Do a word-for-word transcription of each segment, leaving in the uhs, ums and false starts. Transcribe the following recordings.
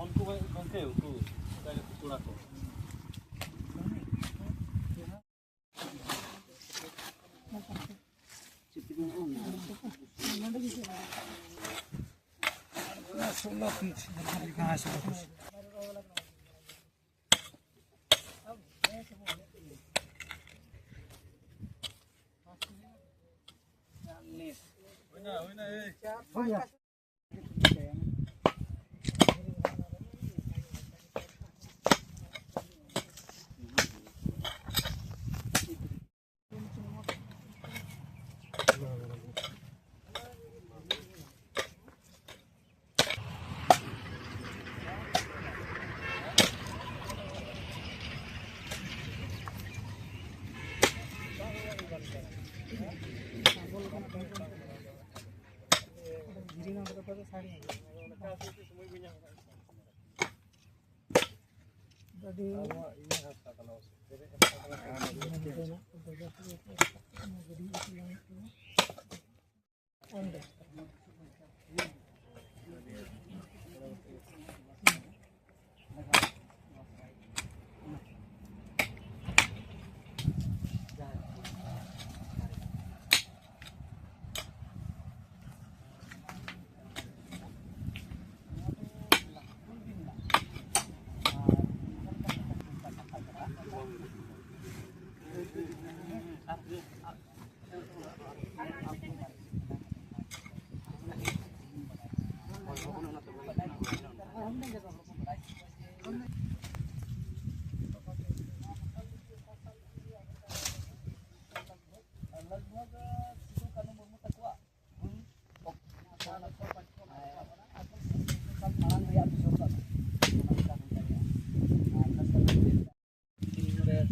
ᱩᱱᱠᱩ ᱜᱚᱢᱠᱮ, ᱩᱱᱠᱩ ᱠᱚᱲᱟ ᱠᱚ᱾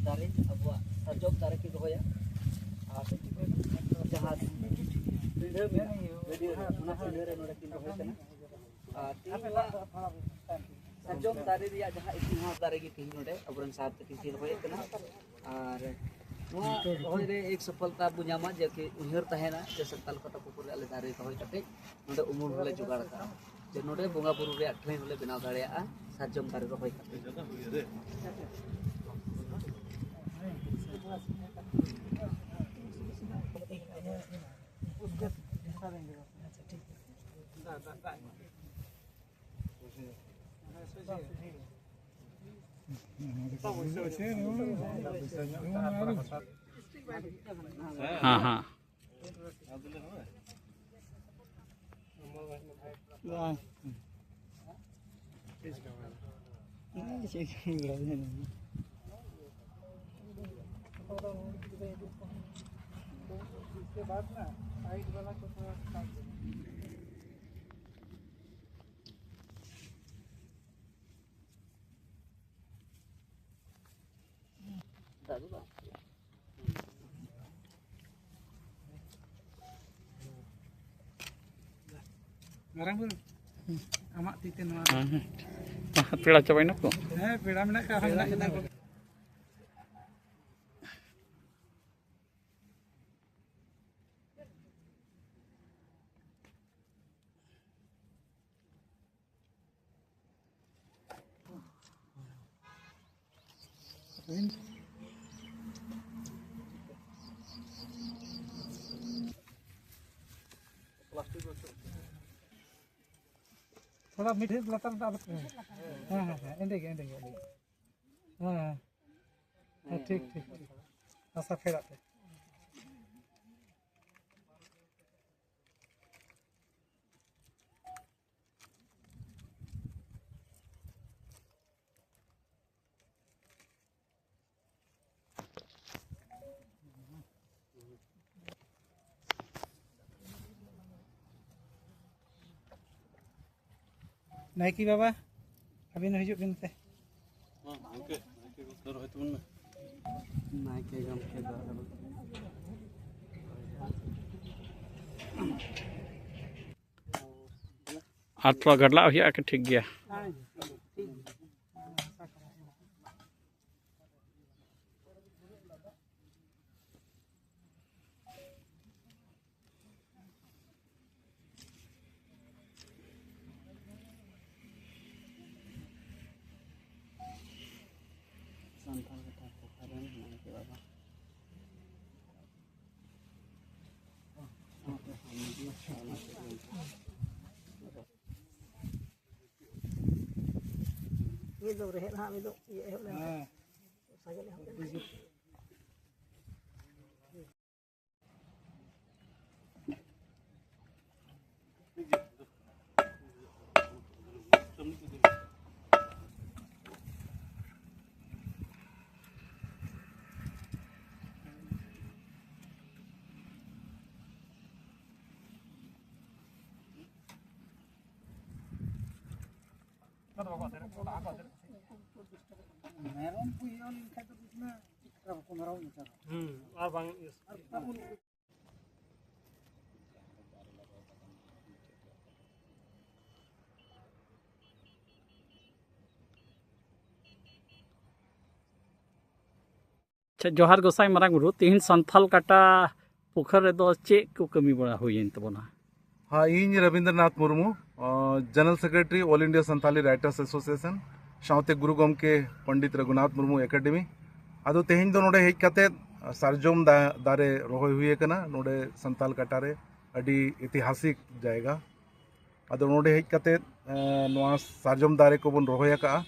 ᱫᱟᱨᱮ, ᱟᱵᱚᱣᱟᱜ ᱥᱟᱨᱡᱚᱢ ᱫᱟᱨᱮ ᱠᱚ ᱨᱚᱦᱚᱭᱟ᱾ ᱟᱨ ᱡᱟᱦᱟᱸ ᱯᱤᱰᱷᱟᱹ ᱢᱮᱱᱟᱜᱼᱟ, ᱚᱱᱟ ᱥᱤᱸᱫᱷᱟᱹ ᱨᱮ ᱱᱚᱰᱮ ᱠᱤᱱ ᱨᱚᱦᱚᱭ ᱠᱟᱱᱟ᱾ ᱟᱨ ᱛᱮᱦᱮᱧ ᱱᱚᱣᱟ ᱥᱟᱨᱡᱚᱢ ᱫᱟᱨᱮ ᱨᱮᱭᱟᱜ ᱡᱟᱦᱟᱸ ᱤᱛᱤᱦᱟᱥ ᱫᱟᱨᱮ ᱜᱮ ᱛᱮᱦᱮᱧ ᱱᱚᱰᱮ ᱟᱵᱚᱨᱮᱱ ᱥᱟᱨ ᱛᱟᱹᱠᱤᱱ ᱠᱤᱱ ᱨᱚᱦᱚᱭᱮᱫ ᱠᱟᱱᱟ᱾ ᱟᱨ ᱱᱚᱣᱟ ᱨᱚᱦᱚᱭ ᱨᱮ ᱮᱠ ᱥᱚᱯᱷᱚᱞᱛᱟ ᱵᱚ ᱧᱟᱢᱟ, ᱡᱮ ᱠᱤ ᱩᱭᱦᱟᱹᱨ ᱛᱟᱦᱮᱱᱟ ᱡᱮ ᱥᱟᱱᱛᱟᱲ ᱠᱚ ᱛᱟᱠᱚ ᱯᱚᱨᱮ ᱟᱞᱮ ᱫᱟᱨᱮ ᱨᱚᱦᱚᱭ ᱠᱟᱛᱮ ᱱᱚᱰᱮ ᱩᱢᱩᱞ ᱦᱚᱸᱞᱮ ᱡᱚᱜᱟᱲ ᱠᱟᱜᱼᱟ, ᱡᱮ ᱱᱚᱰᱮ ᱵᱚᱸᱜᱟ ᱵᱩᱨᱩ ᱨᱮᱭᱟᱜ ᱴᱷᱟᱹᱭ ᱦᱚᱸᱞᱮ ᱵᱮᱱᱟᱣ ᱫᱟᱲᱮᱭᱟᱜᱼᱟ ᱥᱟᱨᱡᱚᱢ ᱫᱟᱨᱮ ᱨᱚᱦᱚᱭ ᱠᱟᱛᱮ᱾ ᱦᱮᱸ, ᱦᱮᱸ᱾ ᱢᱟᱨᱟᱝ ᱵᱩᱨᱩ, ᱟᱢᱟᱜ ᱛᱤ ᱛᱮ ᱱᱚᱣᱟ ᱫᱚ᱾ ᱦᱮᱸ, ᱦᱮᱸ᱾ ᱯᱮᱲᱟ ᱪᱟᱵᱟᱭᱮᱱᱟ ᱠᱚ? ᱦᱮᱸ, ᱯᱮᱲᱟ ᱢᱮᱱᱟᱜ ᱠᱚᱣᱟ, ᱢᱮᱱᱟᱜ ᱠᱤᱱᱟ᱾ ᱛᱷᱚᱲᱟ ᱢᱤᱫ ᱞᱟᱛᱟᱨ ᱨᱮ ᱟᱞᱚ ᱯᱮ᱾ ᱦᱮᱸ, ᱦᱮᱸ, ᱦᱮᱸ, ᱮᱸᱰᱮ ᱜᱮ, ᱮᱸᱰᱮ ᱜᱮ, ᱮᱸᱰᱮ ᱜᱮ᱾ ᱦᱮᱸ, ᱦᱮᱸ᱾ ᱦᱮᱸ, ᱴᱷᱤᱠ, ᱴᱷᱤᱠ, ᱴᱷᱤᱠ᱾ ᱟᱪᱪᱷᱟ, ᱯᱷᱮᱰᱟᱜ ᱯᱮ᱾ ᱱᱟᱭᱠᱮ ᱵᱟᱵᱟ, ᱟᱹᱵᱤᱱ ᱦᱤᱡᱩᱜ ᱵᱤᱱ ᱥᱮ᱾ ᱦᱮᱸ, ᱜᱚᱢᱠᱮ, ᱱᱟᱭᱠᱮ ᱜᱚᱢᱠᱮ ᱨᱚᱦᱚᱭ ᱛᱟᱵᱚᱱ ᱢᱮ᱾ ᱱᱟᱭᱠᱮ ᱜᱚᱢᱠᱮ ᱫᱚ ᱟᱨᱚ ᱟᱨ ᱛᱷᱚᱲᱟ ᱜᱟᱰᱞᱟᱜ ᱦᱩᱭᱩᱜᱼᱟ, ᱴᱷᱤᱠ ᱜᱮᱭᱟ᱾ ᱥᱟᱱᱛᱟᱲ ᱠᱟᱛᱷᱟ ᱠᱚ ᱠᱟᱨᱚᱱ ᱱᱚᱜᱼᱚᱭ ᱪᱮᱫ ᱵᱟᱵᱟ᱾ ᱢᱤᱫ ᱫᱚ ᱨᱮᱦᱮᱫ ᱦᱟᱸᱜ, ᱢᱤᱫ ᱫᱚ ᱤᱭᱟᱹ ᱮᱦᱚᱵ ᱞᱮᱱ ᱠᱷᱟᱱ᱾ ᱦᱮᱸ᱾ ᱥᱟᱜᱮᱱ ᱮᱦᱚᱵ ᱞᱮᱱ ᱠᱷᱟᱱ᱾ ᱢᱮᱨᱚᱢ ᱠᱚ ᱤᱭᱟᱹ ᱞᱮᱱᱠᱷᱟᱱ ᱫᱚ ᱵᱩᱡᱽ ᱢᱮ, ᱮᱴᱟᱜ ᱨᱚᱠᱚᱢ ᱢᱮᱨᱚᱢ ᱱᱮᱛᱟᱨ᱾ ᱦᱩᱸ, ᱟᱨ ᱵᱟᱝ ᱤᱭᱟᱹ᱾ ᱟᱪᱪᱷᱟ, ᱡᱚᱦᱟᱨ ᱜᱚᱸᱥᱟᱭ ᱢᱟᱨᱟᱝ ᱵᱩᱨᱩ, ᱛᱤᱦᱤᱧ ᱥᱟᱱᱛᱷᱟᱞ ᱠᱟᱴᱟ ᱯᱩᱠᱷᱟᱹ ᱨᱮᱫᱚ ᱪᱮᱫ ᱠᱚ ᱠᱟᱹᱢᱤ ᱵᱟᱲᱟ ᱦᱩᱭᱮᱱ ᱛᱟᱵᱚᱱᱟ? ᱦᱮᱸ, ᱤᱧ Rabindranath Murmu, general secretary, all India Santhali writers association, ᱥᱟᱶᱛᱮ ᱜᱩᱨᱩ ᱜᱚᱢᱠᱮ ᱯᱚᱱᱰᱤᱛ ᱨᱚᱜᱷᱩᱱᱟᱛᱷ ᱢᱩᱨᱢᱩ ᱮᱠᱟᱰᱮᱢᱤ᱾ ᱟᱫᱚ ᱛᱮᱦᱮᱧ ᱫᱚ ᱱᱚᱰᱮ ᱦᱮᱡ ᱠᱟᱛᱮ ᱥᱟᱨᱡᱚᱢ ᱫᱟ-, ᱫᱟᱨᱮ ᱨᱚᱦᱚᱭ ᱦᱩᱭ ᱟᱠᱟᱱᱟ ᱱᱚᱰᱮ ᱥᱟᱱᱛᱷᱟᱞ ᱠᱟᱴᱟ ᱨᱮ, ᱟᱹᱰᱤ ᱤᱛᱤᱦᱟᱥᱤᱠ ᱡᱟᱭᱜᱟ᱾ ᱟᱫᱚ ᱱᱚᱰᱮ ᱦᱮᱡ ᱠᱟᱛᱮ, ᱮᱸ, ᱱᱚᱣᱟ ᱥᱟᱨᱡᱚᱢ ᱫᱟᱨᱮ ᱠᱚᱵᱚᱱ ᱨᱚᱦᱚᱭ ᱟᱠᱟᱜᱼᱟ᱾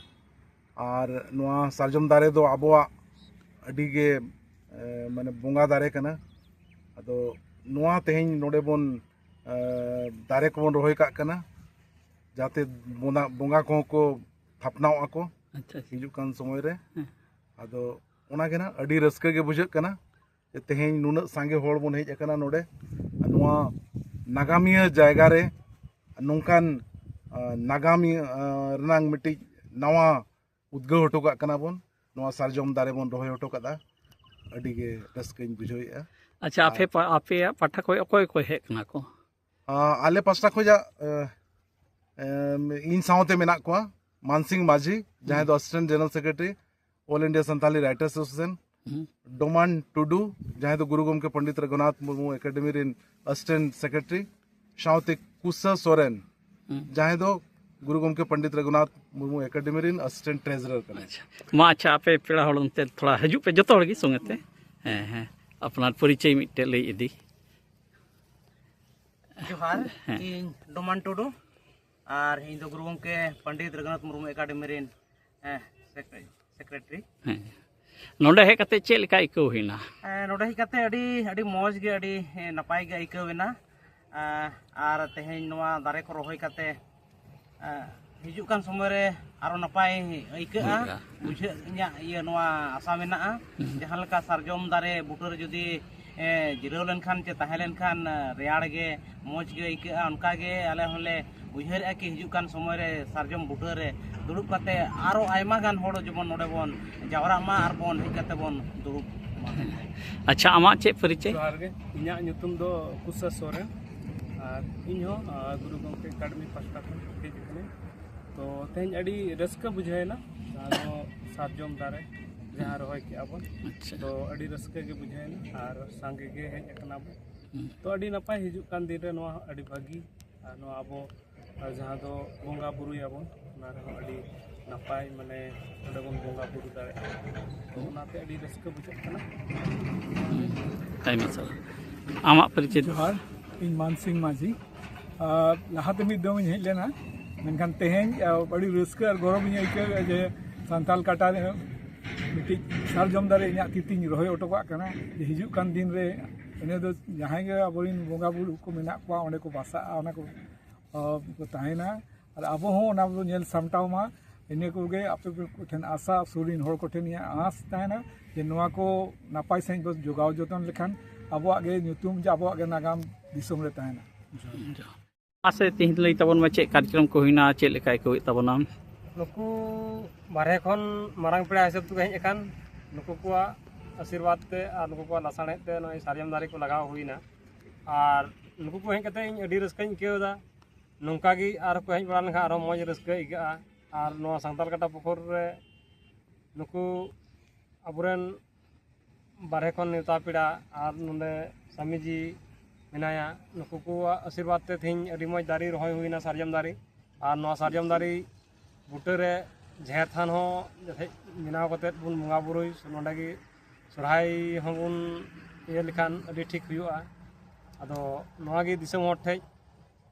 ᱟᱨ ᱱᱚᱣᱟ ᱥᱟᱨᱡᱚᱢ ᱫᱟᱨᱮ ᱫᱚ ᱟᱵᱚᱣᱟᱜ ᱟᱹᱰᱤ ᱜᱮ, ᱮᱸ, ᱢᱟᱱᱮ ᱵᱚᱸᱜᱟ ᱫᱟᱨᱮ ᱠᱟᱱᱟ᱾ ᱟᱫᱚ ᱱᱚᱣᱟ ᱛᱮᱦᱮᱧ ᱱᱚᱰᱮ ᱵᱚᱱ, ᱮᱸ, ᱫᱟᱨᱮ ᱠᱚᱵᱚᱱ ᱨᱚᱦᱚᱭ ᱠᱟᱜ ᱠᱟᱱᱟ, ᱡᱟᱛᱮ ᱵᱚᱸᱜᱟ, ᱵᱚᱸᱜᱟ ᱠᱚᱦᱚᱸ ᱠᱚ ᱛᱷᱟᱯᱱᱟᱣᱚᱜᱼᱟ ᱠᱚ ᱟᱪᱪᱷᱟ, ᱟᱪᱪᱷᱟ᱾ ᱦᱤᱡᱩᱜ ᱠᱟᱱ ᱥᱚᱢᱚᱭ ᱨᱮ᱾ ᱦᱮᱸ᱾ ᱟᱫᱚ ᱚᱱᱟ ᱜᱮ ᱱᱟᱜ ᱟᱹᱰᱤ ᱨᱟᱹᱥᱠᱟᱹ ᱜᱮ ᱵᱩᱡᱷᱟᱹᱜ ᱠᱟᱱᱟ᱾ ᱡᱮ ᱛᱮᱦᱮᱧ ᱱᱩᱱᱟᱹᱜ ᱥᱟᱸᱜᱮ ᱦᱚᱲ ᱵᱚᱱ ᱦᱮᱡ ᱟᱠᱟᱱᱟ ᱱᱚᱰᱮ, ᱱᱚᱣᱟ ᱱᱟᱜᱟᱢᱤᱭᱟᱹ ᱡᱟᱭᱜᱟ ᱨᱮ ᱱᱚᱝᱠᱟᱱ, ᱟ, ᱱᱟᱜᱟᱢᱤᱭᱟᱹ, ᱟ, ᱨᱮᱱᱟᱝ ᱢᱤᱫᱴᱤᱡ ᱱᱟᱣᱟ ᱩᱫᱽᱜᱟᱹᱣ ᱦᱚᱴᱚ ᱠᱟᱜ ᱠᱟᱱᱟ ᱵᱚᱱ, ᱱᱚᱣᱟ ᱥᱟᱨᱡᱚᱢ ᱫᱟᱨᱮ ᱵᱚᱱ ᱨᱚᱦᱚᱭ ᱦᱚᱴᱚ ᱠᱟᱫᱟ᱾ ᱟᱹᱰᱤ ᱜᱮ ᱨᱟᱹᱥᱠᱟᱹᱧ ᱵᱩᱡᱷᱟᱹᱣᱮᱫᱼᱟ᱾ ᱟᱪᱪᱷᱟ, ᱟᱯᱮ ᱟᱨ ᱯᱟ-, ᱟᱯᱮᱭᱟᱜ ᱯᱟᱦᱴᱟ ᱠᱷᱚᱱ ᱚᱠᱚᱭ ᱚᱠᱚᱭ ᱦᱮᱡ ᱠᱟᱱᱟ ᱠᱚ? ᱟ, ᱟᱞᱮ ᱯᱟᱥᱴᱟ ᱠᱷᱚᱱᱟᱜ, ᱟ, ᱮᱢ, ᱤᱧ ᱥᱟᱶᱛᱮ ᱢᱮᱱᱟᱜ ᱠᱚᱣᱟ ᱢᱟᱱᱥᱤᱝ ᱢᱟᱹᱡᱷᱤ, ᱡᱟᱦᱟᱸᱭ ᱫᱚ assistant general secretary, all India Santali writers association, Doman Tudu, ᱡᱟᱦᱟᱸᱭ ᱫᱚ ᱜᱩᱨᱩ ᱜᱚᱢᱠᱮ ᱯᱚᱱᱰᱤᱛ ᱨᱚᱜᱷᱩᱱᱟᱛᱷ ᱢᱩᱨᱢᱩ ᱮᱠᱟᱰᱮᱢᱤ ᱨᱮᱱ ᱟᱥᱤᱥᱴᱮᱱᱴ ᱥᱮᱠᱨᱮᱴᱟᱨᱤ, ᱥᱟᱶᱛᱮ ᱠᱩᱥᱟ ᱥᱚᱨᱮᱱ, ᱡᱟᱦᱟᱸᱭ ᱫᱚ ᱜᱩᱨᱩ ᱜᱚᱢᱠᱮ ᱯᱚᱱᱰᱤᱛ ᱨᱚᱜᱷᱩᱱᱟᱛᱷ ᱢᱩᱨᱢᱩ ᱮᱠᱟᱰᱮᱢᱤ ᱨᱮᱱ ᱟᱥᱤᱥᱴᱮᱱᱴ ᱴᱨᱮᱡᱟᱨᱟᱨ ᱠᱟᱱᱟᱭ᱾ ᱟᱪᱪᱷᱟ, ᱢᱟ ᱟᱪᱪᱷᱟ, ᱟᱯᱮ ᱯᱮᱲᱟ ᱦᱚᱲ ᱚᱱᱛᱮ ᱛᱷᱚᱲᱟ ᱦᱤᱡᱩᱜ ᱯᱮ, ᱡᱚᱛᱚ ᱦᱚᱲ ᱜᱮ ᱥᱚᱸᱜᱮ ᱛᱮ᱾ ᱦᱮᱸ, ᱦᱮᱸ, ᱟᱯᱱᱟᱨ ᱯᱚᱨᱤᱪᱚᱭ ᱢᱤᱫᱴᱮᱡ ᱞᱟᱹᱭ ᱤᱫᱤ᱾ ᱡᱚᱦᱟᱨ, ᱦᱮᱸ᱾ ᱤᱧ ᱰᱳᱢᱟᱱ ᱴᱩᱰᱩ, ᱟᱨ ᱤᱧ ᱫᱚ ᱜᱩᱨᱩ ᱜᱚᱢᱠᱮ ᱯᱚᱱᱰᱤᱛ ᱨᱚᱜᱷᱩᱱᱟᱛᱷ ᱢᱩᱨᱢᱩ ᱮᱠᱟᱰᱮᱢᱤ ᱨᱮᱱ, ᱦᱮᱸ, ᱥᱮᱠᱨᱮ-, ᱥᱮᱠᱨᱮᱴᱟᱨᱤ᱾ ᱦᱮᱸ᱾ ᱱᱚᱰᱮ ᱦᱮᱡ ᱠᱟᱛᱮ ᱪᱮᱫ ᱞᱮᱠᱟ ᱟᱹᱭᱠᱟᱹᱣ ᱦᱩᱭᱱᱟ? ᱦᱮᱸ, ᱱᱚᱰᱮ ᱦᱮᱡ ᱠᱟᱛᱮ ᱟᱹᱰᱤ, ᱟᱹᱰᱤ ᱢᱚᱡᱽ ᱜᱮ, ᱟᱹᱰᱤ, ᱦᱮᱸ, ᱱᱟᱯᱟᱭ ᱜᱮ ᱟᱹᱭᱠᱟᱹᱣ ᱮᱱᱟ᱾ ᱟᱨ ᱛᱮᱦᱮᱧ ᱱᱚᱣᱟ ᱫᱟᱨᱮ ᱠᱚ ᱨᱚᱦᱚᱭ ᱠᱟᱛᱮ ᱦᱤᱡᱩᱜ ᱠᱟᱱ ᱥᱚᱢᱚᱭ ᱨᱮ ᱟᱨᱚ ᱱᱟᱯᱟᱭ ᱟᱹᱭᱠᱟᱹᱜᱼᱟ᱾ ᱦᱩᱭᱩᱜᱼᱟ᱾ ᱵᱩᱡᱷᱟᱹᱜ ᱤᱧᱟᱹᱜ ᱤᱭᱟᱹ ᱱᱚᱣᱟ ᱟᱥᱟ ᱢᱮᱱᱟᱜᱼᱟ᱾ ᱦᱩᱸ᱾ ᱡᱟᱦᱟᱸ ᱞᱮᱠᱟ ᱥᱟᱨᱡᱚᱢ ᱫᱟᱨᱮ ᱵᱩᱴᱟᱹ ᱨᱮ ᱡᱩᱫᱤ, ᱮ, ᱡᱤᱨᱟᱹᱣ ᱞᱮᱱᱠᱷᱟᱱ ᱪᱮ ᱛᱟᱦᱮᱸ ᱞᱮᱱᱠᱷᱟᱱ, ᱮ, ᱨᱮᱭᱟᱲ ᱜᱮ ᱢᱚᱡᱽ ᱜᱮ ᱟᱹᱭᱠᱟᱹᱜᱼᱟ, ᱚᱱᱠᱟ ᱜᱮ ᱟᱞᱮ ᱦᱚᱸᱞᱮ ᱩᱭᱦᱟᱹᱨᱮᱜᱼᱟ ᱠᱤ ᱦᱤᱡᱩᱜ ᱠᱟᱱ ᱥᱚᱢᱚᱭ ᱨᱮ ᱥᱟᱨᱡᱚᱢ ᱵᱩᱴᱟᱹ ᱨᱮ ᱫᱩᱲᱩᱵ ᱠᱟᱛᱮ ᱟᱨᱚ ᱟᱭᱢᱟ ᱜᱟᱱ ᱦᱚᱲ ᱡᱮᱢᱚᱱ ᱱᱚᱰᱮ ᱵᱚᱱ ᱡᱟᱣᱨᱟᱜ ᱢᱟ ᱟᱨ ᱵᱚᱱ ᱦᱮᱡ ᱠᱟᱛᱮ ᱵᱚᱱ ᱫᱩᱲᱩᱵ ᱢᱟ᱾ ᱟᱪᱪᱷᱟ, ᱟᱢᱟᱜ ᱪᱮᱫ ᱯᱚᱨᱤᱪᱚᱭ? ᱡᱚᱦᱟᱨ ᱜᱮ, ᱤᱧᱟᱹᱜ ᱧᱩᱛᱩᱢ ᱫᱚ ᱠᱩᱥᱟ ᱥᱚᱨᱮᱱ, ᱟᱨ ᱤᱧ ᱦᱚᱸ, ᱟ, ᱜᱩᱨᱩ ᱜᱚᱢᱠᱮ ᱮᱠᱟᱰᱮᱢᱤ ᱯᱟᱦᱴᱟ ᱠᱷᱚᱱ ᱦᱮᱡ ᱟᱠᱟᱱᱟᱹᱧ᱾ ᱛᱚ ᱛᱮᱦᱮᱧ ᱟᱹᱰᱤ ᱨᱟᱹᱥᱠᱟᱹ ᱵᱩᱡᱷᱟᱹᱣ ᱮᱱᱟ, ᱟᱨᱦᱚᱸ ᱥᱟᱨᱡᱚᱢ ᱫᱟᱨᱮ ᱡᱟᱦᱟᱸ ᱨᱚᱦᱚᱭ ᱠᱮᱜᱼᱟ ᱵᱚᱱ, ᱟᱪᱪᱷᱟ᱾ ᱛᱚ ᱟᱹᱰᱤ ᱨᱟᱹᱥᱠᱟᱹ ᱜᱮ ᱵᱩᱡᱷᱟᱹᱣ ᱮᱱᱟ ᱟᱨ ᱥᱟᱸᱜᱮ ᱜᱮ ᱦᱮᱡ ᱟᱠᱟᱱᱟ ᱵᱚᱱ᱾ ᱦᱩᱸ᱾ ᱛᱚ ᱟᱹᱰᱤ ᱱᱟᱯᱟᱭ, ᱦᱤᱡᱩᱜ ᱠᱟᱱ ᱫᱤᱱ ᱨᱮ ᱱᱚᱣᱟ ᱦᱚᱸ ᱟᱹᱰᱤ ᱵᱷᱟᱹᱜᱤ, ᱟᱨ ᱱᱚᱣᱟ ᱟᱵᱚ, ᱟᱨ ᱡᱟᱦᱟᱸ ᱫᱚ ᱵᱚᱸᱜᱟ ᱵᱩᱨᱩᱭᱟᱵᱚᱱ, ᱚᱱᱟ ᱨᱮᱦᱚᱸ ᱟᱹᱰᱤ ᱱᱟᱯᱟᱭ, ᱢᱟᱱᱮ ᱚᱸᱰᱮ ᱵᱚᱱ ᱵᱚᱸᱜᱟ ᱵᱩᱨᱩ ᱫᱟᱲᱮᱭᱟᱜᱼᱟ᱾ ᱛᱚ ᱚᱱᱟᱛᱮ ᱟᱹᱰᱤ ᱨᱟᱹᱥᱠᱟᱹ ᱵᱩᱡᱷᱟᱹᱜ ᱠᱟᱱᱟ᱾ ᱟᱭᱢᱟ ᱥᱟᱨᱦᱟᱣ᱾ ᱟᱢᱟᱜ ᱯᱚᱨᱤᱪᱚᱭ ᱫᱚ? ᱡᱚᱦᱟᱨ, ᱤᱧ ᱢᱟᱱ ᱥᱤᱝ ᱢᱟᱹᱡᱷᱤ᱾ ᱟᱨ ᱞᱟᱦᱟᱛᱮ ᱢᱤᱫ ᱫᱚᱢ ᱤᱧ ᱦᱮᱡ ᱞᱮᱱᱟ, ᱢᱮᱱᱠᱷᱟᱱ ᱛᱮᱦᱮᱧ, ᱟᱨ ᱟᱹᱰᱤ ᱨᱟᱹᱥᱠᱟᱹ ᱟᱨ ᱜᱚᱨᱚᱵᱽ ᱤᱧ ᱟᱹᱭᱠᱟᱹᱣᱮᱫᱼᱟ ᱡᱮ ᱥᱟᱱᱛᱟᱲ ᱠᱟᱴᱟ ᱨᱮ ᱢᱤᱫᱴᱤᱡ ᱥᱟᱨᱡᱚᱢ ᱫᱟᱨᱮ ᱤᱧᱟᱹᱜ ᱛᱤ ᱛᱤᱧ ᱨᱚᱦᱚᱭ ᱦᱚᱴᱚ ᱠᱟᱜ ᱠᱟᱱᱟ᱾ ᱡᱮ ᱦᱤᱡᱩᱜ ᱠᱟᱱ ᱫᱤᱱ ᱨᱮ ᱤᱱᱟᱹ ᱫᱚ ᱡᱟᱦᱟᱸᱭ ᱜᱮ ᱟᱵᱚᱨᱮᱱ ᱵᱚᱸᱜᱟ ᱵᱩᱨᱩ ᱠᱚ ᱢᱮᱱᱟᱜ ᱠᱚᱣᱟ, ᱚᱸᱰᱮ ᱠᱚ ᱵᱟᱥᱟᱜᱼᱟ, ᱚᱱᱟ ᱠᱚ, ᱟᱨ ᱠᱚ ᱛᱟᱦᱮᱱᱟ᱾ ᱟᱨ ᱟᱵᱚ ᱦᱚᱸ ᱚᱱᱟ ᱵᱚᱱ ᱧᱮᱞ ᱥᱟᱢᱴᱟᱣ ᱢᱟ᱾ ᱤᱱᱟᱹ ᱠᱚᱜᱮ ᱟᱯᱮ ᱠᱚᱴᱷᱮᱱ ᱟᱥᱟ, ᱥᱩᱨ ᱨᱮᱱ ᱦᱚᱲ ᱠᱚᱴᱷᱮᱱ ᱤᱧᱟᱹᱜ ᱟᱸᱥ ᱛᱟᱦᱮᱱᱟ ᱡᱮ ᱱᱚᱣᱟ ᱠᱚ ᱱᱟᱯᱟᱭ ᱥᱟᱺᱦᱤᱡ ᱵᱚᱱ ᱡᱚᱜᱟᱣ ᱡᱚᱛᱚᱱ ᱞᱮᱠᱷᱟᱱ ᱟᱵᱚᱣᱟᱜ ᱜᱮ ᱧᱩᱛᱩᱢ, ᱡᱮ ᱟᱵᱚᱣᱟᱜ ᱜᱮ ᱱᱟᱜᱟᱢ ᱫᱤᱥᱚᱢ ᱨᱮ ᱛᱟᱦᱮᱱᱟ᱾ ᱢᱟᱥᱮ ᱛᱮᱦᱮᱧ ᱞᱟᱹᱭ ᱛᱟᱵᱚᱱ ᱢᱮ, ᱪᱮᱫ ᱠᱟᱨᱡᱚᱠᱨᱚᱢ ᱠᱚ ᱦᱩᱭᱱᱟ, ᱪᱮᱫ ᱞᱮᱠᱟ ᱟᱹᱭᱠᱟᱹᱣᱮᱫ ᱛᱟᱵᱚᱱᱟᱢ? ᱱᱩᱠᱩ ᱵᱟᱨᱦᱮ ᱠᱷᱚᱱ ᱢᱟᱨᱟᱝ ᱯᱮᱲᱟ ᱦᱤᱥᱟᱹᱵ ᱛᱮᱠᱚ ᱦᱮᱡ ᱟᱠᱟᱱ, ᱱᱩᱠᱩ ᱠᱚᱣᱟᱜ ᱟᱥᱤᱨᱵᱟᱫᱽ ᱛᱮ ᱟᱨ ᱱᱩᱠᱩ ᱠᱚᱣᱟᱜ ᱞᱟᱥᱟᱬᱦᱮᱫ ᱛᱮ ᱱᱚᱜᱼᱚᱭ ᱥᱟᱨᱡᱚᱢ ᱫᱟᱨᱮ ᱠᱚ ᱞᱟᱜᱟᱣ ᱦᱩᱭᱱᱟ᱾ ᱟᱨ ᱱᱩᱠᱩ ᱠᱚ ᱦᱮᱡ ᱠᱟᱛᱮ ᱤᱧ ᱟᱹᱰᱤ ᱨᱟᱹᱥᱠᱟᱹᱧ ᱟᱹᱭᱠᱟᱹᱣ ᱮᱫᱟ᱾ ᱱᱚᱝᱠᱟ ᱜᱮ ᱟᱨᱦᱚᱸ ᱠᱚ ᱦᱮᱡ ᱵᱟᱲᱟ ᱞᱮᱱᱠᱷᱟᱱ ᱟᱨᱦᱚᱸ ᱢᱚᱡᱽ ᱨᱟᱹᱥᱠᱟᱹ ᱟᱹᱭᱠᱟᱹᱜᱼᱟ᱾ ᱟᱨ ᱱᱚᱣᱟ ᱥᱟᱱᱛᱟᱲ ᱠᱟᱴᱟ ᱯᱩᱠᱷᱩᱨ ᱨᱮ ᱱᱩᱠᱩ ᱟᱵᱚᱨᱮᱱ ᱵᱟᱨᱦᱮ ᱠᱷᱚᱱ ᱱᱮᱣᱛᱟ ᱯᱮᱲᱟ ᱟᱨ ᱱᱚᱰᱮ ᱥᱟᱢᱤᱡᱤ ᱢᱮᱱᱟᱭᱟ, ᱱᱩᱠᱩ ᱠᱚᱣᱟᱜ ᱟᱥᱤᱨᱵᱟᱫᱽ ᱛᱮ ᱛᱮᱦᱮᱧ ᱟᱹᱰᱤ ᱢᱚᱡᱽ ᱫᱟᱨᱮ ᱨᱚᱦᱚᱭ ᱦᱩᱭᱱᱟ, ᱥᱟᱨᱡᱚᱢ ᱫᱟᱨᱮ᱾ ᱟᱨ ᱱᱚᱣᱟ ᱥᱟᱨᱡᱚᱢ ᱫᱟᱨᱮ ᱵᱩᱴᱟᱹ ᱨᱮ ᱡᱟᱦᱮᱨ ᱛᱷᱟᱱ ᱦᱚᱸ ᱡᱟᱛᱮ ᱵᱮᱱᱟᱣ ᱠᱟᱛᱮᱫ ᱵᱚᱱ ᱵᱚᱸᱜᱟ ᱵᱩᱨᱩᱭ, ᱱᱚᱰᱮ ᱜᱮ ᱥᱚᱨᱦᱟᱭ ᱦᱚᱸᱵᱚᱱ ᱤᱭᱟᱹ ᱞᱮᱠᱷᱟᱱ ᱟᱹᱰᱤ ᱴᱷᱤᱠ ᱦᱩᱭᱩᱜᱼᱟ᱾ ᱟᱫᱚ ᱱᱚᱣᱟ ᱜᱮ ᱫᱤᱥᱚᱢ ᱦᱚᱲ ᱴᱷᱮᱡ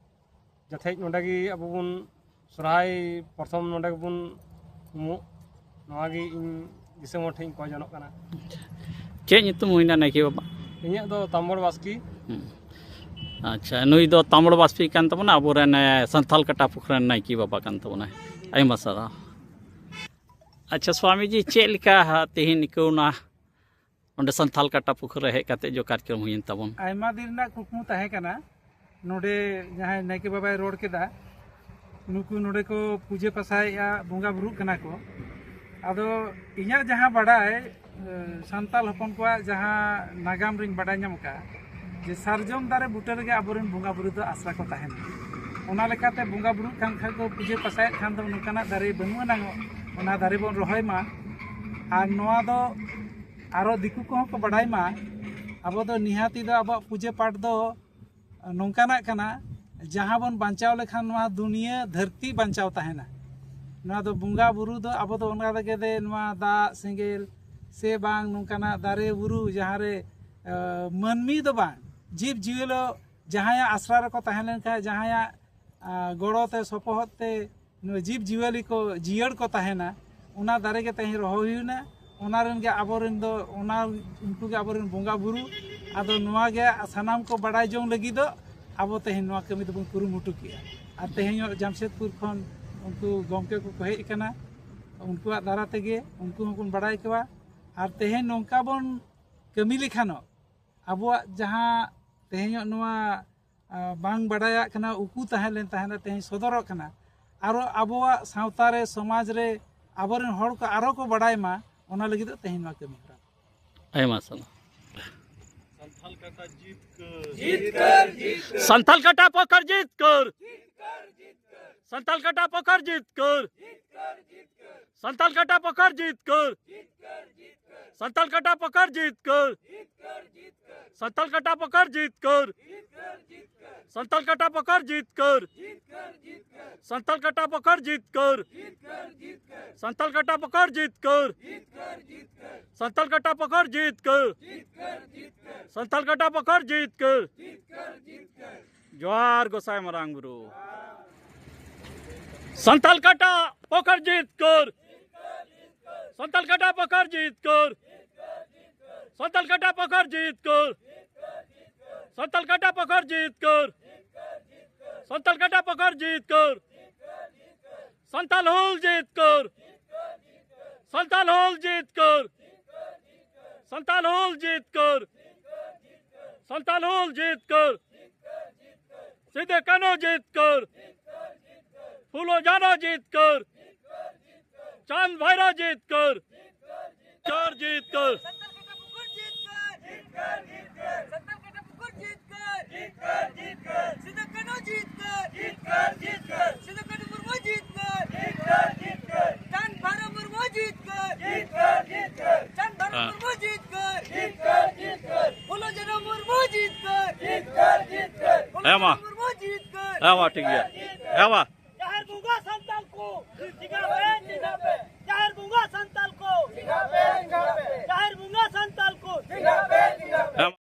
ᱡᱟᱛᱮ ᱱᱚᱰᱮ ᱜᱮ ᱟᱵᱚ ᱵᱚᱱ ᱥᱚᱨᱦᱟᱭ ᱯᱨᱚᱛᱷᱚᱢ ᱱᱚᱰᱮ ᱜᱮᱵᱚᱱ ᱩᱢᱩᱜ, ᱱᱚᱣᱟ ᱜᱮ ᱤᱧ ᱫᱤᱥᱚᱢ ᱦᱚᱲ ᱴᱷᱮᱱ ᱤᱧ ᱠᱚᱭ ᱡᱚᱱᱚᱜ ᱠᱟᱱᱟ᱾ ᱪᱮᱫ ᱧᱩᱛᱩᱢ ᱦᱩᱭᱱᱟ ᱱᱟᱭᱠᱮ ᱵᱟᱵᱟ? ᱤᱧᱟᱹᱜ ᱫᱚ ᱛᱟᱢᱵᱚᱲ ᱵᱟᱥᱠᱮ᱾ ᱟᱪᱪᱷᱟ, ᱱᱩᱭ ᱫᱚ ᱛᱟᱢᱵᱚᱲ ᱵᱟᱥᱯᱤ ᱠᱟᱱ ᱛᱟᱵᱚᱱᱟ, ᱟᱵᱚᱨᱮᱱ ᱥᱟᱱᱛᱟᱞ ᱠᱟᱴᱟ ᱯᱩᱠᱷᱨᱤ ᱨᱮᱱ ᱱᱟᱭᱠᱮ ᱵᱟᱵᱟ ᱠᱟᱱ ᱛᱟᱵᱚᱱᱟᱭ᱾ ᱟᱭᱢᱟ ᱥᱟᱨᱦᱟᱣ᱾ ᱟᱪᱪᱷᱟ ᱥᱣᱟᱢᱤᱡᱤ, ᱪᱮᱫ ᱞᱮᱠᱟ ᱛᱮᱦᱮᱧ ᱟᱹᱭᱠᱟᱹᱣᱱᱟ ᱚᱸᱰᱮ ᱥᱟᱱᱛᱟᱞ ᱠᱟᱴᱟ ᱯᱩᱠᱷᱨᱤ ᱨᱮ ᱦᱮᱡ ᱠᱟᱛᱮ ᱡᱚ ᱠᱟᱨᱡᱚᱠᱨᱚᱢ ᱦᱩᱭᱮᱱ ᱛᱟᱵᱚᱱ? ᱟᱭᱢᱟ ᱫᱤᱱ ᱨᱮᱱᱟᱜ ᱠᱩᱠᱢᱩ ᱛᱟᱦᱮᱸ ᱠᱟᱱᱟ᱾ ᱱᱚᱰᱮ ᱡᱟᱦᱟᱸᱭ ᱱᱟᱭᱠᱮ ᱵᱟᱵᱟᱭ ᱨᱚᱲ ᱠᱮᱫᱟ, ᱱᱩᱠᱩ ᱱᱚᱰᱮ ᱠᱚ ᱯᱩᱡᱟᱹ ᱯᱟᱥᱟᱭᱮᱫᱼᱟ, ᱵᱚᱸᱜᱟ ᱵᱩᱨᱩᱜ ᱠᱟᱱᱟ ᱠᱚ᱾ ᱟᱫᱚ ᱤᱧᱟᱹᱜ ᱡᱟᱦᱟᱸ ᱵᱟᱰᱟᱭ, ᱥᱟᱱᱛᱟᱞ ᱦᱚᱯᱚᱱ ᱠᱚᱣᱟᱜ ᱡᱟᱦᱟᱸ ᱱᱟᱜᱟᱢ ᱨᱤᱧ ᱵᱟᱰᱟᱭ ᱧᱟᱢ ᱟᱠᱟᱫᱼᱟ, ᱡᱮ ᱥᱟᱨᱡᱚᱢ ᱫᱟᱨᱮ ᱵᱩᱴᱟᱹ ᱨᱮᱜᱮ ᱟᱵᱚᱨᱮᱱ ᱵᱚᱸᱜᱟ ᱵᱩᱨᱩ ᱫᱚ ᱟᱥᱨᱟ ᱠᱚ ᱛᱟᱦᱮᱱᱟ᱾ ᱚᱱᱟ ᱞᱮᱠᱟᱛᱮ ᱵᱚᱸᱜᱟ ᱵᱩᱨᱩᱜ ᱠᱟᱱ ᱠᱷᱟᱡ ᱠᱚ, ᱯᱩᱡᱟᱹ ᱯᱟᱥᱟᱭᱮᱫ ᱠᱷᱟᱱ ᱫᱚ ᱱᱚᱝᱠᱟᱱᱟᱜ ᱫᱟᱨᱮ ᱵᱟᱹᱱᱩᱜ ᱟᱱᱟᱝ, ᱚᱱᱟ ᱫᱟᱨᱮ ᱵᱚᱱ ᱨᱚᱦᱚᱭ ᱢᱟ᱾ ᱟᱨ ᱱᱚᱣᱟ ᱫᱚ ᱟᱨᱚ ᱫᱤᱠᱩ ᱠᱚᱦᱚᱸ ᱠᱚ ᱵᱟᱰᱟᱭ ᱢᱟ᱾ ᱟᱵᱚ ᱫᱚ ᱱᱤᱦᱟᱹᱛᱤ ᱫᱚ ᱟᱵᱚᱣᱟᱜ ᱯᱩᱡᱟᱹ ᱯᱟᱴ ᱫᱚ ᱱᱚᱝᱠᱟᱱᱟᱜ ᱠᱟᱱᱟ, ᱡᱟᱦᱟᱸ ᱵᱚᱱ ᱵᱟᱧᱪᱟᱣ ᱞᱮᱠᱷᱟᱱ ᱱᱚᱣᱟ ᱫᱩᱱᱤᱭᱟᱹ ᱫᱷᱟᱹᱨᱛᱤ ᱵᱟᱧᱪᱟᱣ ᱛᱟᱦᱮᱱᱟ᱾ ᱱᱚᱣᱟ ᱫᱚ ᱵᱚᱸᱜᱟ ᱵᱩᱨᱩ ᱫᱚ ᱟᱵᱚ ᱫᱚ ᱚᱱᱟ ᱞᱟᱹᱜᱤᱫ ᱛᱮ ᱱᱚᱣᱟ ᱫᱟᱜ ᱥᱮᱸᱜᱮᱞ ᱥᱮ ᱵᱟᱝ ᱱᱚᱝᱠᱟᱱᱟᱜ ᱫᱟᱨᱮ ᱵᱩᱨᱩ ᱡᱟᱦᱟᱸ ᱨᱮ ᱢᱟᱹᱱᱢᱤ ᱫᱚ ᱵᱟᱝ, ᱡᱤᱵᱽ ᱡᱤᱭᱟᱹᱞᱤ ᱡᱟᱦᱟᱸᱭᱟᱜ ᱟᱥᱨᱟ ᱨᱮᱠᱚ ᱛᱟᱦᱮᱸ ᱞᱮᱱᱠᱷᱟᱱ, ᱡᱟᱦᱟᱸᱭᱟᱜ ᱜᱚᱲᱚ ᱛᱮ ᱥᱚᱯᱚᱦᱚᱫ ᱛᱮ ᱡᱤᱵᱽ ᱡᱤᱭᱟᱹᱞᱤ ᱠᱚ ᱡᱤᱭᱟᱹᱲ ᱠᱚ ᱛᱟᱦᱮᱱᱟ, ᱚᱱᱟ ᱫᱟᱨᱮ ᱜᱮ ᱛᱮᱦᱮᱧ ᱨᱚᱦᱚᱭ ᱦᱩᱭᱱᱟ᱾ ᱚᱱᱟ ᱨᱮᱱ ᱜᱮ ᱟᱵᱚᱨᱮᱱ ᱫᱚ ᱚᱱᱟ ᱩᱱᱠᱩ ᱜᱮ ᱟᱵᱚᱨᱮᱱ ᱵᱚᱸᱜᱟ ᱵᱩᱨᱩ᱾ ᱟᱫᱚ ᱱᱚᱣᱟ ᱜᱮ ᱥᱟᱱᱟᱢ ᱠᱚ ᱵᱟᱲᱟᱭ ᱡᱚᱝ ᱞᱟᱹᱜᱤᱫ ᱫᱚ ᱟᱵᱚ ᱛᱮᱦᱮᱧ ᱱᱚᱣᱟ ᱠᱟᱹᱢᱤ ᱫᱚᱵᱚᱱ ᱠᱩᱨᱩᱢᱩᱴᱩ ᱠᱮᱜᱼᱟ᱾ ᱟᱨ ᱛᱮᱦᱮᱧ ᱡᱟᱢᱥᱮᱫᱽᱯᱩᱨ ᱠᱷᱚᱱ ᱩᱱᱠᱩ ᱜᱚᱢᱠᱮ ᱠᱚᱠᱚ ᱦᱮᱡ ᱟᱠᱟᱱᱟ, ᱩᱱᱠᱩᱣᱟᱜ ᱫᱟᱨᱟ ᱛᱮᱜᱮ ᱩᱱᱠᱩ ᱦᱚᱸᱵᱚᱱ ᱵᱟᱲᱟᱭ ᱠᱚᱣᱟ᱾ ᱟᱨ ᱛᱮᱦᱮᱧ ᱱᱚᱝᱠᱟ ᱵᱚᱱ ᱠᱟᱹᱢᱤ ᱞᱮᱠᱷᱟᱱᱚᱜ ᱟᱵᱚᱣᱟᱜ ᱡᱟᱦᱟᱸ ᱛᱮᱦᱮᱧᱚᱜ ᱱᱚᱣᱟ ᱵᱟᱝ ᱵᱟᱰᱟᱭᱟᱜ ᱠᱟᱱᱟ, ᱩᱠᱩ ᱛᱟᱦᱮᱸ ᱞᱮᱱ ᱛᱟᱦᱮᱱᱟ, ᱛᱮᱦᱮᱧ ᱥᱚᱫᱚᱨᱚᱜ ᱠᱟᱱᱟ᱾ ᱟᱨᱚ ᱟᱵᱚᱣᱟᱜ ᱥᱟᱶᱛᱟ ᱨᱮ, ᱥᱚᱢᱟᱡᱽ ᱨᱮ ᱟᱵᱚᱨᱮᱱ ᱦᱚᱲ ᱠᱚ ᱟᱨᱚ ᱠᱚ ᱵᱟᱰᱟᱭ ᱢᱟ, ᱚᱱᱟ ᱞᱟᱹᱜᱤᱫ ᱛᱮ ᱛᱮᱦᱮᱧ ᱱᱚᱣᱟ ᱠᱟᱹᱢᱤ ᱦᱚᱨᱟ᱾ ᱟᱭᱢᱟ ᱥᱟᱨᱦᱟᱣ᱾ ᱥᱟᱱᱛᱟᱞ ᱠᱟᱴᱟ ᱯᱚᱠᱷᱨ ᱡᱤᱛᱠᱟᱹᱨ᱾ ᱥᱟᱱᱛᱟᱞ ᱠᱟᱴᱟ ᱯᱚᱠᱷᱚᱨ ᱡᱤᱛᱠᱟᱹᱨ᱾ ᱥᱟᱱᱛᱟᱞ ᱠᱟᱴᱟ ᱯᱚᱠᱷᱚᱨ ᱡᱤᱛᱠᱟᱹᱨ᱾ ᱥᱟᱱᱛᱟᱞ ᱠᱟᱴᱟ ᱯᱚᱠᱷᱚᱨ ᱡᱤᱛᱠᱟᱹᱨ᱾ ᱥᱟᱱᱛᱟᱞ ᱠᱟᱴᱟ ᱯᱚᱠᱷᱚᱨ ᱡᱤᱛᱠᱟᱹᱨ᱾ ᱥᱟᱱᱛᱟᱞ ᱠᱟᱴᱟ ᱯᱚᱠᱷᱚᱨ ᱡᱤᱛᱠᱟᱹᱨ᱾ ᱥᱟᱱᱛᱟᱞ ᱠᱟᱴᱟ ᱯᱚᱠᱷᱚᱨ ᱡᱤᱛᱠᱟᱹᱨ᱾ ᱥᱟᱱᱛᱟᱞ ᱠᱟᱴᱟ ᱯᱚᱠᱷᱚᱨ ᱡᱤᱛᱠᱟᱹᱨ᱾ ᱥᱟᱱᱛᱟᱞ ᱠᱟᱴᱟ ᱯᱚᱠᱷᱚᱨ ᱡᱤᱛᱠᱟᱹᱨ᱾ ᱥᱟᱱᱛᱟᱞ ᱠᱟᱴᱟ ᱯᱚᱠᱷᱚᱨ ᱡᱤᱛᱠᱟᱹᱨ᱾ ᱡᱚᱦᱟᱨ ᱜᱚᱸᱥᱟᱭ ᱢᱟᱨᱟᱝ ᱵᱩᱨᱩ᱾ ᱥᱟᱱᱛᱟᱞ ᱠᱟᱴᱟ ᱯᱚᱠᱷᱚᱨ ᱡᱤᱛᱠᱟᱹᱨ᱾ ᱥᱟᱱᱛᱟᱞ ᱠᱟᱴᱟ ᱯᱚᱠᱷᱚᱨ ᱡᱤᱛᱠᱟᱹᱨ᱾ ᱥᱟᱱᱛᱟᱞ ᱠᱟᱴᱟ ᱯᱚᱠᱷᱚᱨ ᱡᱤᱛᱠᱟᱹᱨ᱾ ᱥᱟᱱᱛᱟᱞ ᱠᱟᱴᱟ ᱯᱚᱠᱷᱚᱨ ᱡᱤᱛᱠᱟᱹᱨ᱾ ᱥᱟᱱᱛᱟᱞ ᱠᱟᱴᱟ ᱯᱚᱠᱷᱚᱨ ᱡᱤᱛᱠᱟᱹᱨ᱾ ᱥᱟᱱᱛᱟᱞ ᱦᱩᱞ ᱡᱤᱛᱠᱟᱹᱨ᱾ ᱥᱟᱱᱛᱟᱞ ᱦᱩᱞ ᱡᱤᱛᱠᱟᱹᱨ᱾ ᱥᱟᱱᱛᱟᱞ ᱦᱩᱞ ᱡᱤᱛᱠᱟᱹᱨ᱾ ᱥᱟᱱᱛᱟᱞ ᱦᱩᱞ ᱡᱤᱛᱠᱟᱹᱨ᱾ ᱥᱤᱫᱩ ᱠᱟᱹᱱᱦᱩ ᱡᱤᱛᱠᱟᱹᱨ᱾ ᱯᱷᱩᱞᱳ ᱡᱷᱟᱱᱳ ᱡᱤᱛᱠᱟᱹᱨ᱾ ᱪᱟᱸᱫᱽ ᱵᱷᱟᱭᱨᱳ ᱡᱤᱛᱠᱟᱹᱨ᱾ ᱡᱤᱛᱠᱟᱹᱨ, ᱡᱤᱛᱠᱟᱹᱨ᱾ ᱥᱤᱫᱩ ᱠᱟᱹᱱᱦᱩ ᱡᱤᱛᱠᱟᱹᱨ᱾ ᱥᱤᱫᱩ ᱠᱟᱹᱱᱦᱩ ᱢᱩᱨᱢᱩ ᱡᱤᱛᱠᱟᱹᱨ᱾ ᱪᱟᱸᱫᱽ ᱵᱷᱟᱭᱨᱳ ᱢᱩᱨᱢᱩ ᱡᱤᱛᱠᱟᱹᱨ᱾ ᱪᱟᱸᱫᱽ ᱵᱷᱟᱭᱨᱳ ᱦᱮᱸ᱾ ᱢᱩᱨᱢᱩ ᱡᱤᱛᱠᱟᱹᱨ᱾ ᱯᱷᱩᱞᱳ ᱡᱷᱟᱱᱳ ᱢᱩᱨᱢᱩ ᱡᱤᱛᱠᱟᱹᱨ᱾ ᱦᱮᱸ ᱢᱟ᱾ ᱢᱩᱨᱢᱩ ᱡᱤᱛᱠᱟᱹᱨ᱾ ᱦᱮᱸ ᱢᱟ, ᱴᱷᱤᱠ ᱜᱮᱭᱟ᱾ ᱦᱮᱸ ᱢᱟ᱾ ᱡᱟᱦᱮᱨ ᱵᱚᱸᱜᱟ ᱥᱟᱱᱛᱟᱞ ᱠᱚ ᱡᱤᱸᱜᱟ ᱯᱮ, ᱡᱤᱸᱜᱟ ᱯᱮ᱾ ᱡᱟᱦᱮᱨ ᱵᱚᱸᱜᱟ ᱥᱟᱱᱛᱟᱞ ᱠᱚ ᱡᱤᱸᱜᱟ ᱯᱮ, ᱡᱤᱸᱜᱟ ᱯᱮ᱾ ᱡᱟᱦᱮᱨ ᱵᱚᱸᱜᱟ ᱥᱟᱱᱛᱟᱞ ᱠᱚ ᱡᱤᱸᱜᱟ ᱯᱮ, ᱡᱤᱸᱜᱟ ᱯᱮ᱾ ᱦᱮᱸ ᱢᱟ᱾